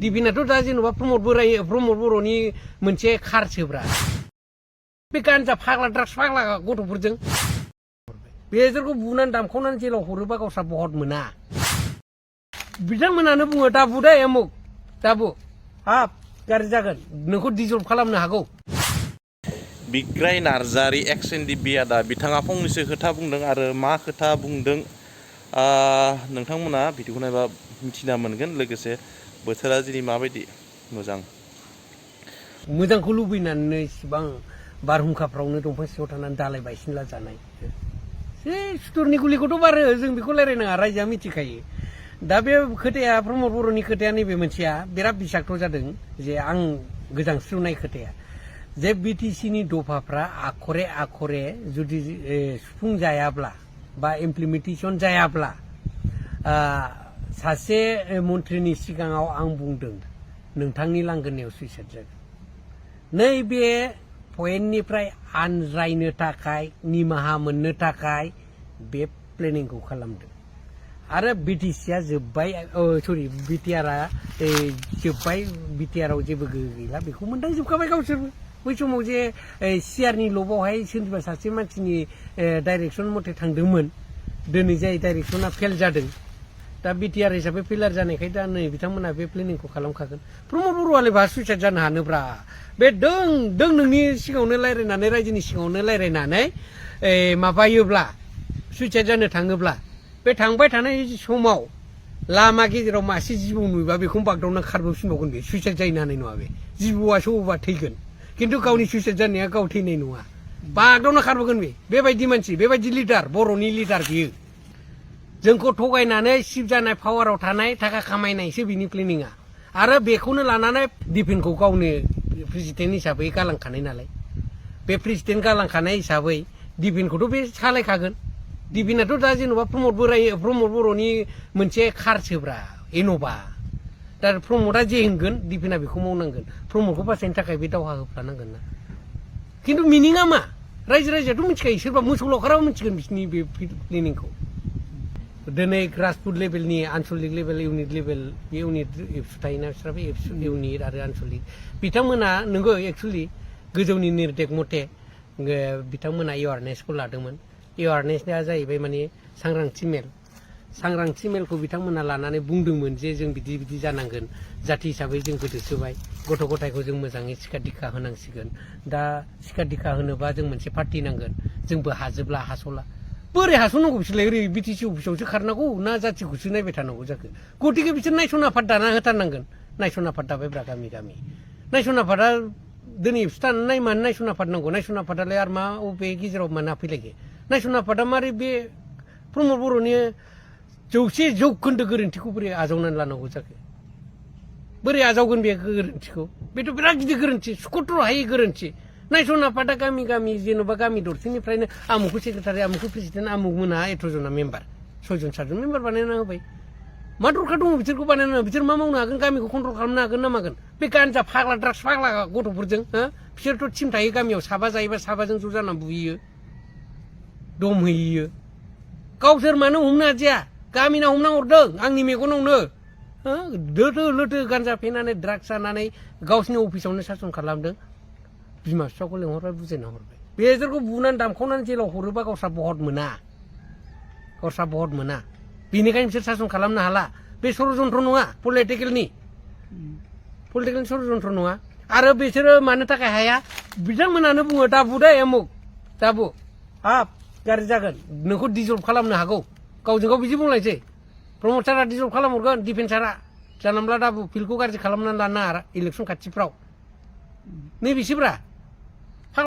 डिपिनाथ' दा जेन'बा प्रमद बर'नि मोनसे खारसोब्रा बे गान्जा फाग्ला ड्राग्स फाग्ला गथ'फोरजों बेसोरखौ बुनानै दामखावनानै जेलाव हरोबा गावस्रा बहत मोना बिथांमोनानो बुङो दाबु दे अमुक दाबु हाब गाज्रि जागोन नोंखौ डिजल्भ खालामनो हागौ। बिग्राय नार्जारि एक्स एनडिपि दा बिथाङा फंनैसो खोथा बुंदों आरो मा खोथा बुंदों नोंथांमोना भिडिअखौ नायबा मिथिना मोनगोन। लोगोसे बोथोरा दिनै माबायदि मोजांखौ लुबैनानै इसिबां बारहुंखाफ्रावनो दंफां सिङाव थानानै दालाय बायसिनला जानाय सुथुरनि गुलिखौथ' बारो जों बेखौ रायलायनाङा रायजोआ मिथिखायो। दा बे खोथाया प्रमद बर'नि खोथाया नैबे मोनसेया बिराद बिसाक्त जादों जे आं गोजांस्रिवनाय खोथाया जे बिटिसिनि दफाफ्रा आखरे आखरे जुदि सुफुं जायाब्ला बा इमप्लिमेन्टेसन जायाब्ला सासे मन्थ्रिनि सिगाङाव आं बुंदों नोंथांनि लांगोनायाव सुइसाइड जागोन। नैबे पइन्टनिफ्राय आनज्रायनो थाखाय निमाहा मोननो थाखाय बे प्लेनिंखौ खालामदों आरो बिटिसिआ जोब्बाय सरि बिटिआरआ जोब्बाय बिटिआरआव जेबो गोहो गैला बेखौ मोनदांजोबखाबाय गावसोरबो बै समाव जे सिआरनि लबावहाय सोरनिबा सासे मानसिनि डाइरेक्सन मथे थांदोंमोन दिनै जाय डाइरेक्सना फेल जादों दा बिटिआर हिसाबै फेलार जानायखाय दा नै बिथांमोना बे प्लेनिंखौ खालामखागोन। प्रमद बर'आलाय बहा सुइसाइड जानो हानोब्रा बे दों नोंनि सिगाङावनो रायलायनानै रायजोनि सिगाङावनो रायलायनानै माबायोब्ला सुइसाइड जानो थाङोब्ला बे थांबाय थानाय समाव लामा गेजेराव मासे जिबौ नुयोबा बेखौ बागदावना खारबोफिनबावगोन बे सुइसाइड जाहैनो हानाय नङा बे जिबौआ सौबा थैगोन खिन्थु गावनि सुइसाइड जानाया गाव थैनाय नङा बागदावना खारबोगोन बेबायदि मानसि बेबायदि लिडार बर'नि लिडार बियो जोंखौ थगायनानै सिप जानाय पावाराव थानाय थाखा खामायनायसो बिनि प्लेनिंआ आरो बेखौनो लानानै डिफेन्सखौ गावनो प्रेसिडेन्ट हिसाबै गालांखानाय नालाय बे प्रेसिडेन्ट गालांखानाय हिसाबै डिफेन्सखौथ' बे सालायखागोन। डिफेन्सआथ' दा जेन'बा प्रमद बर'नि मोनसे खारसोब्रा इन'भा दा प्रमदआ जे होनगोन डिफेन्सआ बेखौ मावनांगोन प्रमदखौ बासायनो थाखाय बे दावहा होफ्लानांगोन ना खिन्थु मिनिङा मा रायजोआथ' मिथिखायो सोरबा मोसौ लावखाराबो मिथिगोन बिसिनि बे प्लेनिंखौ दिनै ग्रासरुट लेभेलनि आनसलिक लेभेल इउनिट लेभेल बे इउनिट एबसु थायोना बिस्राबो एबसु इउनिट आरो आनसलिक बिथांमोना नोंगौ एक्सुवेलि गोजौनि निर्देश मथे बिथांमोना एवारनेसखौ लादोंमोन। एवारनेसआ जाहैबाय माने सांग्रांथि मेलखौ बिथांमोना लानानै बुंदोंमोन जे जों बिदि बिदि जानांगोन जाथि हिसाबै जों गोदोसोबाय गथ' गथायखौ जों मोजाङै सिखा दिखा होनांसिगोन दा सिखा दिखा होनोबा जों मोनसे पार्टि नांगोन जोंबो हाजोबला हास'ला बोरै हास'नांगौ बिसोरलाय ओरै बिटिसि अफिसावसो खारनांगौ ना जाथिखौसो नायबाय थानांगौ जाखो गतिके बिसोर नायसन आफाद दाना होथारनांगोन नायसन आफाद दाबायब्रा गामि गामि नायसन आफादा दिनै थानाय मानो नायसन आफाद नांगौ नायसन आफादालाय आरो मा बबे गेजेराव मानो फैलायखो नायसन आफादा मारै बे प्रमद बर'नि 100% गोरोन्थिखौ बोरै आजावनानै लानांगौ जाखो बोरै आजावगोन बे गोरोन्थिखौ बेथ' बिराद गिदिर गोरोन्थि सुख'थ्र' हायै गोरोन्थि नायसन आफादा गामि गामि जेन'बा गामि दरसेनिफ्रायनो आमुखौ सेक्रेटारि आमुखौ प्रेसिडेन्ट आमुक मोना 8 जना मेम्बार 6 जन 7 जन मेम्बार बानायना होबाय मा दरखार दङ बिसोरखौ बानायना बिसोर मा मावनो हागोन गामिखौ कन्ट्रल खालामनो हागोन ना मागोन बे गान्जा फाग्ला ड्राग्स फाग्ला गथ'फोरजों बिसोरथ' टिम थायो गामियाव साबा जायोबा साबाजों ज' जाना बुहैयो दम होयो गावसोर मानो हमनो हादिया गामिना हमना हरदों आंनि मेगनावनो लोथो लोथो गान्जा फेनानै ड्राग्स जानानै गावसिनि अफिसावनो सासन खालामदों बिमा बिफाखौ लेंहरबाय बुजायना हरबाय बेसोरखौ बुनानै दामखावनानै जेलाव हरोबा गावस्रा बहत मोना बेनिखायनो बिसोर सासन खालामनो हाला बे षड़यन्त्र नङा पलिटिकेलनि षड़यन्त्र नङा आरो बिसोरो मानो थाखाय हाया बिथांमोनानो बुङो दाबु दे अमुक दाबु हाब गाज्रि जागोन नोंखौ डिजल्भ खालामनो हागौ गावजों गाव बिदि बुंलायसै प्रमद सारा डिजल्भ खालामहरगोन डिफेन्स सारा जानोब्ला दाबु फिल्डखौ गाज्रि खालामनानै लानो नाङा इलेक्सन खाथिफ्राव नैबेसोब्रा